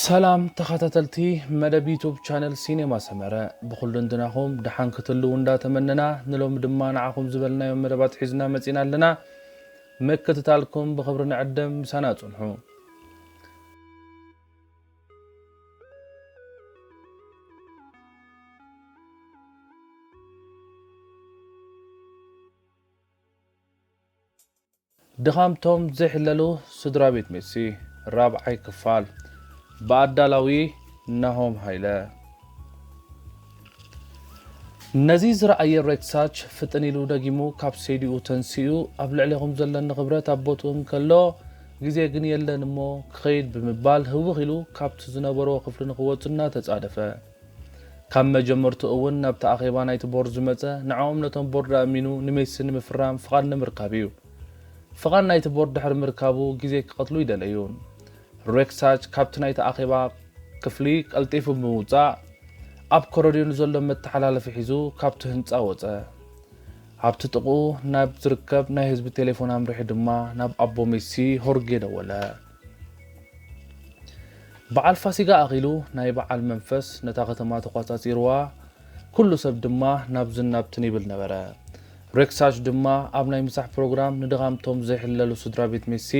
ሰላም ተኸታተልቲ መደብ ዩቱብ ቻነል ሲኔማ ሰመረ፣ ብኹሉ እንድናኹም ደሓን ክትህልዉ እንዳተመነና፣ ንሎሚ ድማ ንዓኹም ዝበልናዮም መደባት ሒዝና መጺና ኣለና። ምክትታልኩም ብኽብሪ ንዕደም፣ ምሳና ጽንሑ። ድኻምቶም ዘይሕለሉ ስድራ ቤት ሜሲ፣ ራብዓይ ክፋል፣ ብኣዳላዊ ናሆም ሃይለ። ነዚ ዝረኣየ ሬክሳች ፍጥን ኢሉ ደጊሙ ካብ ሴዲኡ ተንሲኡ፣ ኣብ ልዕሌኹም ዘለኒ ክብረት ኣብ ቦትኡ እንከሎ፣ ግዜ ግን የለን እሞ ክኸይድ ብምባል ህውኽ ኢሉ ካብቲ ዝነበርዎ ክፍሊ ንኽወጽእ እናተጻደፈ። ካብ መጀመርቱ እውን ናብቲ ኣኼባ ናይቲ ቦርድ ዝመጸ፣ ንዕኦም ነቶም ቦርድ ኣእሚኑ ንሜሲ ንምፍራም ፍቓድ ንምርካብ እዩ። ፍቓድ ናይቲ ቦርድ ድሕሪ ምርካቡ ግዜ ክቐትሉ ይደለዩ። ሬክሳች ካብቲ ናይቲ ኣኼባ ክፍሊ ቀልጢፉ ብምውጻእ፣ ኣብ ኮረድዮ ንዘሎ መተሓላለፊ ሒዙ ካብቲ ህንጻ ወጸ። ኣብቲ ጥቕኡ ናብ ዝርከብ ናይ ህዝቢ ቴሌፎን ኣምሪሑ ድማ ናብ ኣቦ ሜሲ ሆርጌ ደወለ። በዓል ፋሲጋ ኣኺሉ ናይ በዓል መንፈስ ነታ ከተማ ተቋጻጺርዋ፣ ኩሉ ሰብ ድማ ናብዝን ናብትን ይብል ነበረ። ሬክሳች ድማ ኣብ ናይ ምሳሕ ፕሮግራም ንድኻምቶም ዘይሕለሉ ስድራ ቤት ሜሲ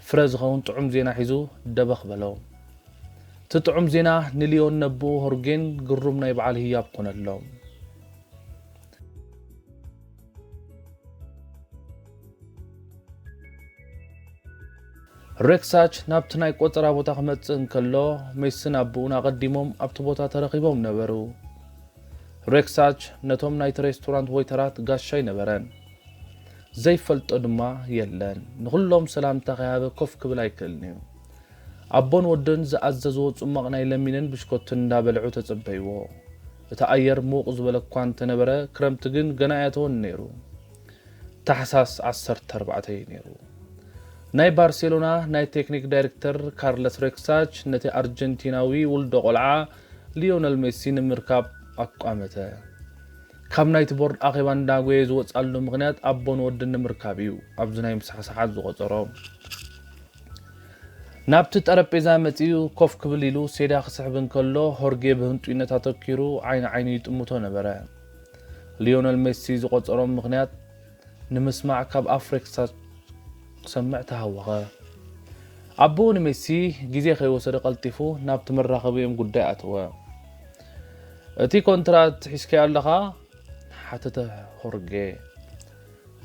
ፍረ ዝኸውን ጥዑም ዜና ሒዙ ደበኽ በሎ። እቲ ጥዑም ዜና ንሊዮን ነብኡ ሆርጌን ግሩም ናይ በዓል ህያብ ኮነሎም። ሬክሳች ናብቲ ናይ ቆጸራ ቦታ ክመጽእ እንከሎ፣ ሜስን ኣቦኡን ኣቐዲሞም ኣብቲ ቦታ ተረኺቦም ነበሩ። ሬክሳች ነቶም ናይቲ ሬስቶራንት ወይተራት ጋሻ ኣይነበረን። ዘይፈልጦ ድማ የለን። ንኹሎም ሰላምታ ከይሃበ ኮፍ ክብል ኣይክእልን እዩ። ኣቦን ወድን ዝኣዘዝዎ ጽሟቕ ናይ ለሚንን ብሽኮትን እንዳበልዑ ተጸበይዎ። እቲ ኣየር ምውቕ ዝበለ እኳ እንተነበረ፣ ክረምቲ ግን ገና ኣይኣተወን ነይሩ። ታሕሳስ ዓሰርተ ኣርባዕተ እዩ ነይሩ። ናይ ባርሴሎና ናይ ቴክኒክ ዳይሬክተር ካርለስ ሬክሳች ነቲ ኣርጀንቲናዊ ውልዶ ቆልዓ ሊዮነል ሜሲ ንምርካብ ኣቋመተ። ካብ ናይቲ ቦርድ ኣኼባ እንዳጎየ ዝወጽኣሉ ምኽንያት ኣቦን ወድን ንምርካብ እዩ ኣብዚ ናይ ምሳሕ ሰዓት ዝቖጸሮ። ናብቲ ጠረጴዛ መጺኡ ኮፍ ክብል ኢሉ ሴዳ ክስሕብ እንከሎ፣ ሆርጌ ብህንጡይነት ኣተኪሩ ዓይኒ ዓይኑ ይጥምቶ ነበረ። ሊዮነል ሜሲ ዝቖጸሮም ምኽንያት ንምስማዕ ካብ ኣፍ ሬክሳች ክሰምዕ ተሃወኸ። ኣቦኡ ንሜሲ ግዜ ከይወሰደ ቀልጢፉ ናብቲ መራኸቢኦም ጉዳይ ኣተወ። "እቲ ኮንትራት ሒዝካዮ ኣለኻ?" ሓተተ ሆርጌ።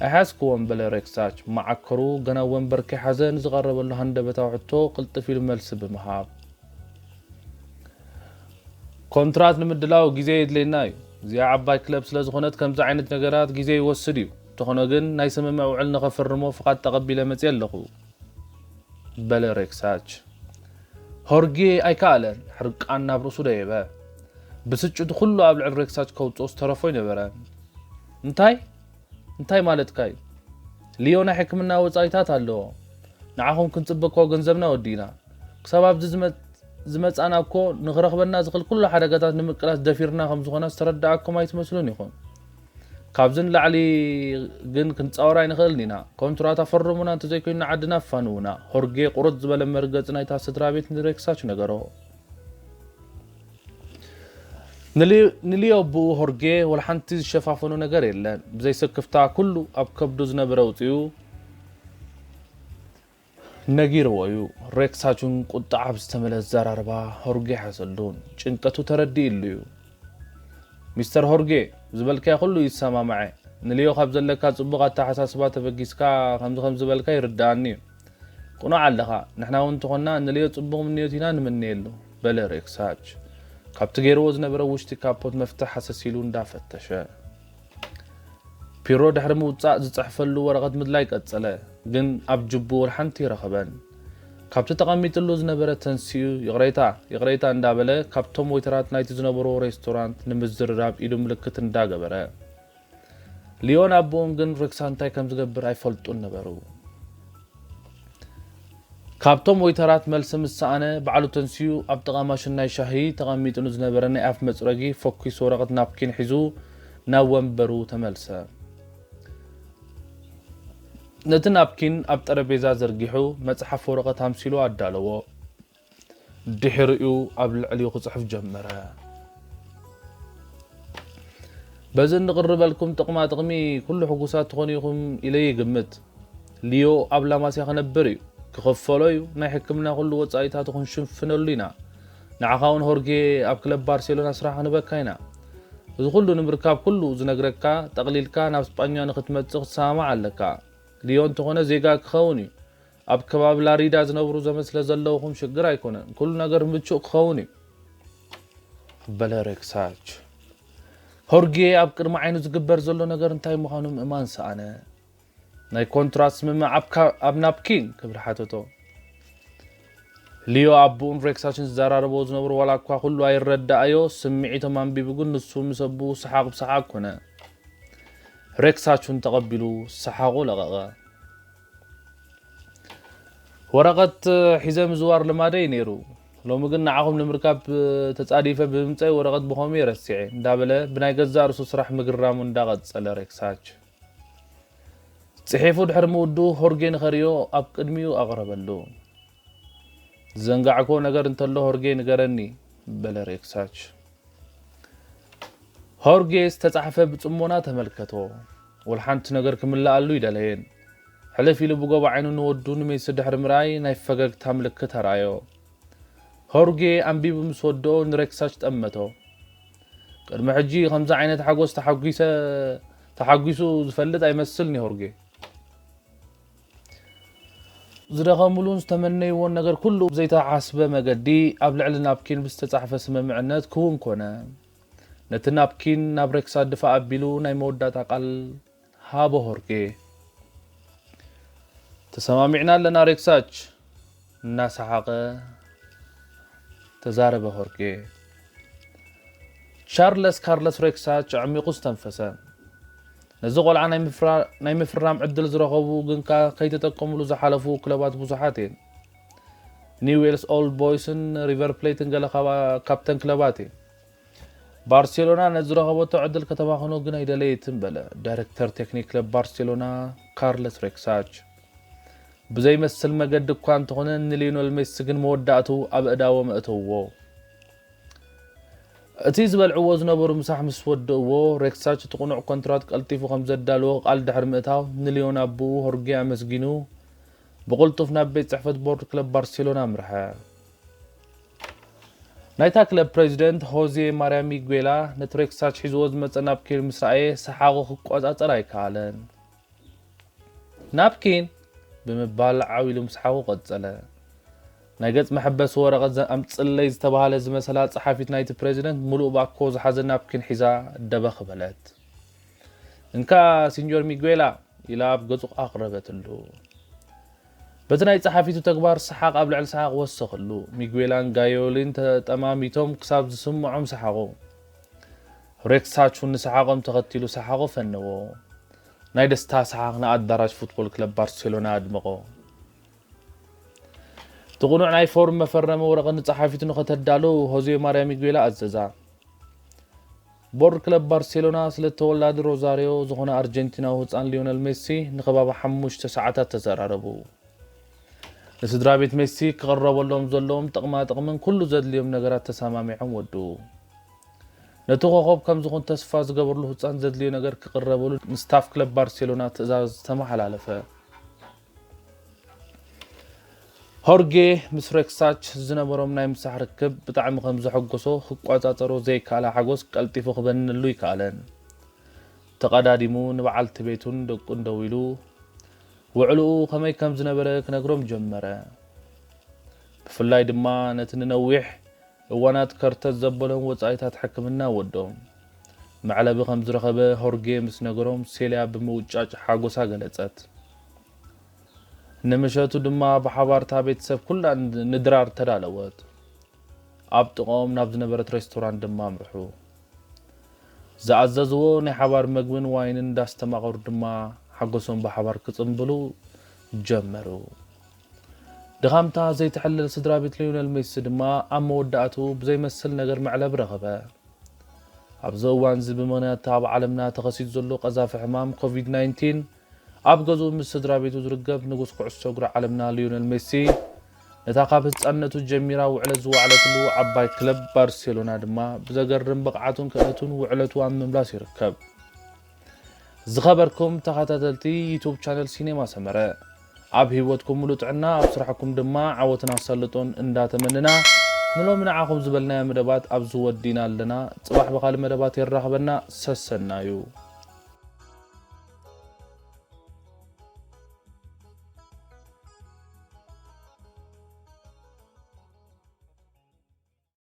"ኣይሓዝክዎን" በለ ሬክሳች፣ መዓከሩ ገና ወንበር ከይሓዘ ንዝቐረበሉ ሃንደበታዊ ሕቶ ቅልጥፍ ኢሉ መልሲ ብምሃብ። "ኮንትራት ንምድላው ግዜ የድልየና እዩ። እዚኣ ዓባይ ክለብ ስለ ዝኾነት ከምዚ ዓይነት ነገራት ግዜ ይወስድ እዩ። እንተኾነ ግን ናይ ስምምዕ ውዕል ንኸፍርሞ ፍቓድ ተቐቢለ መፅየ ኣለኹ" በለ ሬክሳች። ሆርጌ ኣይከኣለን፣ ሕርቃን ናብ ርእሱ ደየበ። ብስጭቱ ኩሉ ኣብ ልዕሊ ሬክሳች ከውፅኦ ዝተረፎ ኣይነበረን። "እንታይ? እንታይ ማለትካ እዩ? ሊዮ ናይ ሕክምና ወጻኢታት ኣለዎ። ንዓኹም ክንጽበ እኮ ገንዘብና ወዲእና። ክሳብ ኣብዚ ዝመ-፣ ዝመጻና እኮ ንኽረኽበና ዝኽእል ኩሉ ሓደጋታት ንምቅላስ ደፊርና ከም ዝኾና ዝተረዳኣኩም ኣይትመስሉን ኢኹም። ካብዚ ንላዕሊ ግን ክንጻወር ኣይንኽእልን ኢና። ኮንትራት ኣፈርሙና፣ እንተዘይኮይኑ ንዓድና ኣፋንዉና" ሆርጌ ቁርጥ ዝበለ መርገጺ ናይታ ስድራ ቤት ንሬክሳች ነገሮ። ንሊ-፣ ንሊዮ ኣቦኡ ሆርጌ ወላ ሓንቲ ዝሸፋፈኖ ነገር የለን። ብዘይ ስክፍታ ኩሉ ኣብ ከብዱ ዝነበረ ኣውጺኡ ነጊርዎ እዩ። ሬክሳች እውን ቁጥዓ ብዝተመልአ ኣዘራርባ ሆርጌ ሓዘሉ። ጭንቀቱ ተረዲእሉ እዩ። "ሚስተር ሆርጌ፣ ዝበልካዮ ኩሉ ይሰማማዐ። ንሊዮ ካብ ዘለካ ጽቡቕ ኣተሓሳስባ ተበጊስካ ከምዚ ከም ዝበልካ ይርድኣኒ እዩ። ቅኑዕ ኣለኻ። ንሕና እውን እንተኾንና ንሊዮ ጽቡቕ ምንዮት ኢና ንምነየሉ" በለ ሬክሳች ካብቲ ገይርዎ ዝነበረ ውሽጢ ካፖት መፍትሕ ሃሰስ ኢሉ እንዳፈተሸ። ፒሮ ድሕሪ ምውጻእ ዝጽሕፈሉ ወረቐት ምድላይ ቀጸለ፣ ግን ኣብ ጅቡ ወላ ሓንቲ ኣይረኸበን። ካብቲ ተቐሚጥሉ ዝነበረ ተንሲኡ፣ "ይቕሬታ፣ ይቕሬታ" እንዳበለ ካብቶም ወይተራት ናይቲ ዝነበርዎ ሬስቶራንት ንምዝርራብ ኢዱ ምልክት እንዳገበረ። ሊዮን ኣቦኡን ግን ሬክሳች እንታይ ከም ዝገብር ኣይፈልጡን ነበሩ። ካብቶም ወይተራት መልሲ ምስ ሰኣነ፣ ባዕሉ ተንሲኡ ኣብ ጥቓ ማሽን ናይ ሻሂ ተቐሚጡ ንዝነበረ ናይ ኣፍ መጽረጊ ፈኲሱ ወረቐት ናፕኪን ሒዙ ናብ ወንበሩ ተመልሰ። ነቲ ናፕኪን ኣብ ጠረጴዛ ዘርጊሑ፣ መጽሓፍ ወረቐት ኣምሲሉ ኣዳለዎ። ድሕሪኡ ኣብ ልዕሊኡ ክጽሕፍ ጀመረ። በዚ እንቕርበልኩም ጥቕማ ጥቕሚ ኩሉ ሕጉሳት ትኾኑ ኢኹም ኢለ ይግምት። ሊዮ ኣብ ላማሲያ ክነብር እዩ። ክኽፈሎ እዩ። ናይ ሕክምና ኩሉ ወጻኢታት ክንሽፍነሉ ኢና። ንዓኻ እውን ሆርጌ ኣብ ክለብ ባርሴሎና ስራሕ ክንበካ ኢና። እዚ ኩሉ ንምርካብ ኩሉ ዝነግረካ ጠቕሊልካ ናብ ስጳኛ ንኽትመጽእ ክትሰማማዕ ኣለካ። ሊዮ እንተኾነ ዜጋ ክኸውን እዩ። ኣብ ከባቢ ላሪዳ ዝነብሩ ዘመድ ስለ ዘለውኹም ሽግር ኣይኮነን። ኩሉ ነገር ምቹእ ክኸውን እዩ። በለ ሬክሳች። ሆርጌ ኣብ ቅድሚ ዓይኑ ዝግበር ዘሎ ነገር እንታይ ምዃኑ ምእማን ሰኣነ። ናይ ኮንትራት ስምምዕ ኣብ ካ-፣ ኣብ ናፕኪን ክብል ሓተቶ። ሊዮ ኣቦኡን ሬክሳችን ዝዘራረቦ ዝነበሩ ዋላ እኳ ኩሉ ኣይረዳኣዮ፣ ስምዒቶም ኣንቢቡ ግን ንሱ ምስ ኣቦኡ ሰሓቕ ብሰሓቕ ኮነ። ሬክሳች እውን ተቐቢሉ ሰሓቑ ለቐቐ። ወረቐት ሒዘ ምዝዋር ልማደይ ነይሩ። ሎሚ ግን ንዓኹም ንምርካብ ተጻዲፈ ብምምጸይ ወረቐት ብኸምኡ እየ ረሲዐ እንዳበለ ብናይ ገዛእ ርእሱ ስራሕ ምግርራሙ እንዳቐጸለ ሬክሳች ጽሒፉ ድሕሪ ምውድኡ ሆርጌ ንኸርእዮ ኣብ ቅድሚኡ ኣቕረበሉ። ዝዘንጋዕክዎ ነገር እንተሎ ሆርጌ ንገረኒ በለ ሬክሳች። ሆርጌ ዝተጻሕፈ ብጽሞና ተመልከቶ። ወላ ሓንቲ ነገር ክምልኣሉ ኣይደለየን። ሕልፍ ኢሉ ብጎቦ ዓይኑ ንወዱ ንሜሲ ድሕሪ ምርኣይ ናይ ፈገግታ ምልክት ኣርኣዮ። ሆርጌ ኣንቢቡ ምስ ወድኦ ንሬክሳች ጠመቶ። ቅድሚ ሕጂ ከምዚ ዓይነት ሓጎስ ተሓጒሰ-፣ ተሓጒሱ ዝፈልጥ ኣይመስልን እዩ ሆርጌ። ዝደኸምሉን ዝተመነይዎን ነገር ኩሉ ብዘይተሓስበ መገዲ ኣብ ልዕሊ ናፕኪን ብዝተጻሕፈ ስምምዕነት ክውን ኮነ። ነቲ ናፕኪን ናብ ሬክሳች ድፋ ኣቢሉ ናይ መወዳእታ ቃል ሃቦ ሆርጌ። "ተሰማሚዕና ኣለና ሬክሳች" እናሰሓቐ ተዛረበ ሆርጌ። ቻርለስ ካርለስ ሬክሳች ኣዕሚቑ ዝተንፈሰ። ነዚ ቆልዓ ናይ ምፍራ-፣ ናይ ምፍራም ዕድል ዝረኸቡ ግን ከኣ ከይተጠቀምሉ ዝሓለፉ ክለባት ብዙሓት እየን። ኒው ዌልስ ኦልድ ቦይስን ሪቨር ፕሌትን ገለ ካባ-፣ ካብተን ክለባት እየን። ባርሴሎና ነዚ ዝረኸበቶ ዕድል ከተባኽኖ ግን ኣይደለየትን በለ ዳይሬክተር ቴክኒክ ክለብ ባርሴሎና ካርለስ ሬክሳች። ብዘይመስል መገዲ እኳ እንተኾነ ንሊዮነል ሜሲ ግን መወዳእቱ ኣብ ኣእዳዎም ኣእተውዎ። እቲ ዝበልዕዎ ዝነበሩ ምሳሕ ምስ ወደእዎ፣ ሬክሳች እቲ ቅኑዕ ኮንትራት ቀልጢፉ ከም ዘዳለዎ ቃል ድሕሪ ምእታው፣ ንሊዮን ኣቦኡ ሆርጌ ኣመስጊኑ፣ ብቕልጡፍ ናብ ቤት ጽሕፈት ቦርድ ክለብ ባርሴሎና ኣምርሐ። ናይታ ክለብ ፕሬዚደንት ሆዜ ማርያ ሚጉዌላ ነቲ ሬክሳች ሒዝዎ ዝመጸ ናፕኪን ምስ ረኣየ፣ ሰሓቑ ክቆጻጸር ኣይከኣለን። "ናፕኪን?" ብምባል ዓው ኢሉ ምስሓቑ ቀጸለ። ናይ ገጽ መሐበሲ ወረቐት ዘ-፣ ኣምጽለይ ዝተባህለ ዝመሰላ ጸሓፊት ናይቲ ፕሬዚደንት፣ ምሉእ ባኮ ዝሓዘ ናፕኪን ሒዛ ደበኽ በለት። "እንካ፣ ሲኞር ሚጉዌላ" ኢላ ኣብ ገጹ ኣቕረበትሉ። በቲ ናይ ጸሓፊቱ ተግባር ሰሓቕ ኣብ ልዕሊ ሰሓቕ ወሰኸሉ። ሚጉዌላን ጋዮሊን ተጠማሚቶም ክሳብ ዝስምዖም ሰሓቑ። ሬክሳች እውን ንሰሓቖም ተኸቲሉ ሰሓቑ ፈነዎ። ናይ ደስታ ሰሓቕ ንኣዳራሽ ፉትቦል ክለብ ባርሴሎና ኣድመቖ። እቲ ቅኑዕ ናይ ፎርም መፈረሚ ወረቐት ንጸሓፊቱ ንኸተዳሉ ሆዜ ማርያ ሚጉዌላ ኣዘዛ። ቦርድ ክለብ ባርሴሎና ስለ ተወላዲ ሮዛርዮ ዝኾነ ኣርጀንቲናዊ ህጻን ሊዮነል ሜሲ ንኸባቢ ሓሙሽተ ሰዓታት ተዘራረቡ። ንስድራ ቤት ሜሲ ክቕረበሎም ዘለዎም ጥቕማ ጥቕምን ኩሉ ዘድልዮም ነገራት ተሰማሚዖም ወድኡ። ነቲ ኮኸብ ከም ዝኾን ተስፋ ዝገበርሉ ህጻን ዘድልዮ ነገር ክቕረበሉ ንስታፍ ክለብ ባርሴሎና ትእዛዝ ተመሓላለፈ። ሆርጌ ምስ ሬክሳች ዝነበሮም ናይ ምሳሕ ርክብ ብጣዕሚ ከም ዘሐጎሶ ክቆጻጸሮ ዘይከኣለ ሓጎስ ቀልጢፉ ክበንነሉ ኣይከኣለን። ተቐዳዲሙ ንበዓልቲ ቤቱን ደቁን ደዊሉ፣ ውዕልኡ ከመይ ከም ዝነበረ ክነግሮም ጀመረ። ብፍላይ ድማ ነቲ ንነዊሕ እዋናት ከርተት ዘበሎም ወጻኢታት ሕክምና ወዶም። መዕለቢ ከም ዝረኸበ ሆርጌ ምስ ነገሮም፣ ሴልያ ብምውጫጭ ሓጎሳ ገለጸት። ንምሸቱ ድማ ብሓባር እታ ቤተሰብ ኩላ ንድራር ተዳለወት። ኣብ ጥቓኦም ናብ ዝነበረት ሬስቶራንት ድማ ኣምርሑ። ዝኣዘዝዎ ናይ ሓባር መግብን ዋይንን እንዳስተማቐሩ ድማ ሓጎሶም ብሓባር ክጽንብሉ ጀመሩ። ድኻምታ ዘይትሕለል ስድራ ቤት ሊዮነል ሜሲ ድማ ኣብ መወዳእትኡ ብዘይመስል ነገር መዕለቢ ረኸበ። ኣብዚ እዋንዚ ብምኽንያት ኣብ ዓለምና ተኸሲቱ ዘሎ ቀዛፊ ሕማም ኮቪድ ናይንቲን ኣብ ገዝኡ ምስ ስድራ ቤቱ ዝርከብ ንጉስ ኩዕሶ እግሪ ዓለምና ሊዮነል ሜሲ እታ ካብ ህጻንነቱ ጀሚራ ውዕለት ዝወዓለትሉ ዓባይ ክለብ ባርሴሎና ድማ ብዘገርም ብቕዓቱን ክእለቱን ውዕለቱ ኣብ ምምላስ ይርከብ። ዝኸበርኩም ተኸታተልቲ ዩቱብ ቻነል ሲኔማ ሰመረ፣ ኣብ ህይወትኩም ሙሉ ጥዕና፣ ኣብ ስራሕኩም ድማ ዓወትን ኣሳልጦን እንዳተመንና፣ ንሎሚ ንዓኹም ዝበልናዮ መደባት ኣብዚ ወዲና ኣለና። ጽባሕ ብኻልእ መደባት የራኽበና። ሰሰናዩ።